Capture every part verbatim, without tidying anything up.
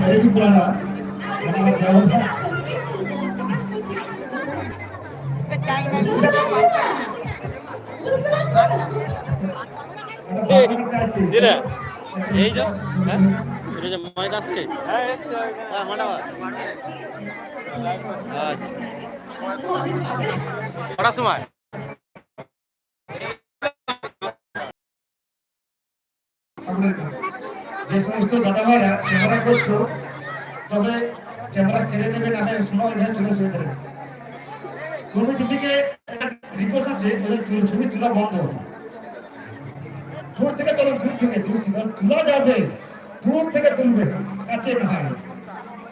Ready করা না। আমার ব্যবস্থা। এই, দিলে? এই যে, হ্যাঁ? এটা যে ময়দা আছে? হ্যাঁ, ময়দা। আচ্ছা। কটার সময়? সামনে যে সমস্ত দাদা ভাইরা ক্যামেরা করছো, তবে ক্যামেরা কেড়ে নেবে না, তাই সময় এখানে চলে এসে ধরে। কমিটি থেকে একটা রিকোয়েস্ট আছে, ওদের ছবি, ছবি তোলা বন্ধ। দূর থেকে তোলো, দূর থেকে, দূর থেকে তোলা যাবে, দূর থেকে তুলবে, কাছে না হয়।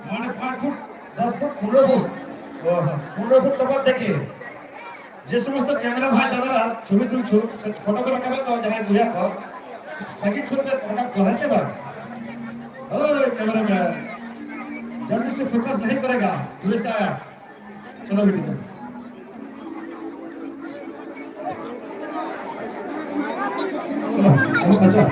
মানে পাঁচ ফুট, দশ ফুট, পনেরো ফুট, ও, পনেরো ফুট তফাৎ দেখে। যে সমস্ত ক্যামেরা ভাই দাদারা ছবি তুলছো, সে ফটো করে রাখাবে তো, যারা বুঝা পাও, সাইড করবে, রাখা করে সে বা। ওই ক্যামেরাম্যান, जल्दी से फोकस नहीं करेगा, दूर से आया। चलो बेटी, चलो। चलो, अब बचो।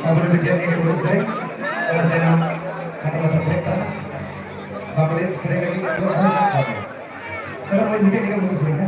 ᱥᱟᱵᱚᱱ ᱵᱤᱴᱤᱭᱟ ᱱᱤᱭᱟᱹ ᱠᱚ ᱥᱮᱨᱮᱧ, ᱚᱱᱟ ᱛᱟᱭᱱᱚᱢ ᱠᱷᱟᱱ ᱚᱱᱟ ᱥᱟᱵ ᱵᱨᱮᱠ ᱠᱟᱱᱟ᱾ ᱵᱟᱯᱞᱟ ᱥᱮᱨᱮᱧ ᱞᱟᱹᱜᱤᱫ ᱟᱨᱦᱚᱸ ᱢᱮᱱᱟᱜ ᱠᱚᱣᱟ᱾ ᱪᱚᱞᱚ, ᱢᱟᱹᱭ ᱵᱤᱴᱤᱭᱟ ᱱᱤᱭᱟᱹ ᱠᱚ ᱥᱮᱨᱮᱧᱟ᱾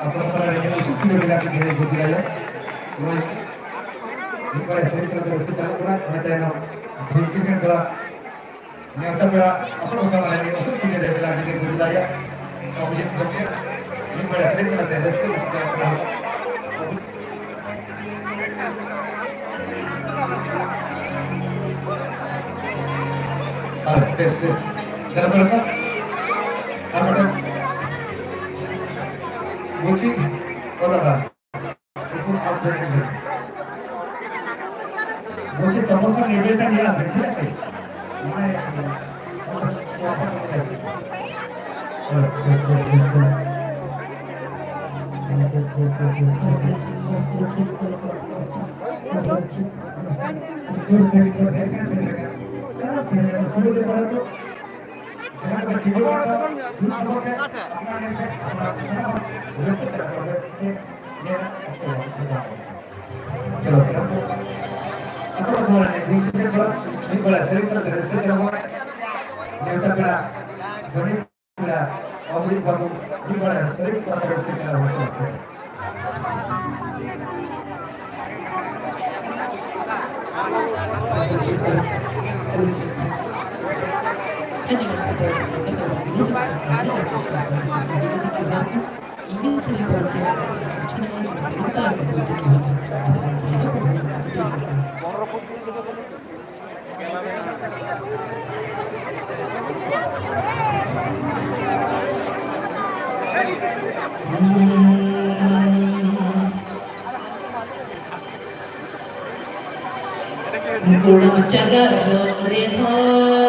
ᱟᱵᱚ ᱛᱟᱞᱟ ᱨᱮ ᱢᱤᱫ ᱥᱩᱠᱨᱤ ᱢᱮᱱᱟᱜ ᱡᱮ ᱡᱩᱫᱤ ᱟᱭᱟ᱾ ᱱᱚᱜᱼᱚᱭ ᱢᱤᱫ ᱵᱟᱨᱭᱟ ᱥᱮᱨᱮᱧ ᱛᱟᱞᱟᱛᱮ ᱨᱟᱹᱥᱠᱟᱹ ᱪᱟᱞᱟᱜ ᱠᱟᱱᱟ, ᱚᱱᱟᱛᱮ ᱱᱚᱣᱟ ᱵᱤᱱᱛᱤ ᱠᱟᱱ ᱠᱚᱲᱟ ᱱᱮᱣᱛᱟ ᱯᱮᱲᱟ ᱟᱯᱮ ᱠᱚ ᱥᱟᱢᱟᱝ ᱨᱮ ᱢᱤᱫ ᱥᱩᱠᱨᱤ ᱢᱮᱱᱟᱜ ᱡᱮ ᱡᱩᱫᱤ ᱟᱭᱟ᱾ ᱟᱵᱚ ᱡᱚᱛᱚ ᱜᱮ ᱢᱤᱫ ᱵᱟᱨᱭᱟ ᱥᱮᱨᱮᱧ ᱛᱟᱞᱟᱛᱮ ᱨᱟᱹᱥᱠᱟᱹ ᱨᱟᱹᱥᱠᱟᱹ ᱠᱟᱱᱟ᱾ ᱟᱨ ᱵᱮᱥ, ᱵᱮᱥ᱾ ᱫᱮᱞᱟ ᱵᱮᱞᱟ ᱠᱚ᱾ ᱟᱨ ᱢᱤᱫᱴᱮᱱ᱾ ᱵᱩᱪᱤ, ᱚ ᱫᱟᱫᱟ᱾ ᱩᱱᱠᱩ ᱟᱥ ᱵᱮᱴ ᱨᱮ᱾ ᱵᱩᱪᱤ, ᱛᱚᱯᱚᱞ ᱠᱚ ᱱᱤᱡᱮ ᱴᱷᱮᱱ ᱜᱮ ᱟᱥ ᱵᱮᱴ, ᱴᱷᱤᱠ ᱟᱪᱷᱮ? ᱢᱟᱱᱮ, ᱪᱚᱞᱚ, ᱟᱯᱮ ᱠᱚ ᱥᱟᱢᱟᱝ ᱨᱮ ᱢᱤᱫ ᱵᱮᱲᱟ ᱥᱮᱨᱮᱧ ᱛᱟᱞᱟ ᱛᱮ ᱨᱟᱹᱥᱠᱟᱹ ᱪᱟᱞᱟᱣ ᱢᱟ᱾ ᱱᱮᱣᱛᱟ ᱯᱮᱲᱟ, ᱜᱚᱰᱮᱛ ᱯᱮᱲᱟ, ᱟᱵᱚᱭᱤᱡ ᱵᱟᱹᱵᱩ, ᱢᱤᱫ ᱵᱮᱲᱟ ᱥᱮᱨᱮᱧ ᱛᱟᱞᱟ ᱛᱮ ᱨᱟᱹᱥᱠᱟᱹ ᱪᱟᱞᱟᱣ ᱢᱟ᱾ ᱪᱚᱞᱚ᱾ ᱜᱚᱲᱚᱢ ᱪᱟᱜᱟᱨᱚᱜ ᱨᱮᱦᱚᱸ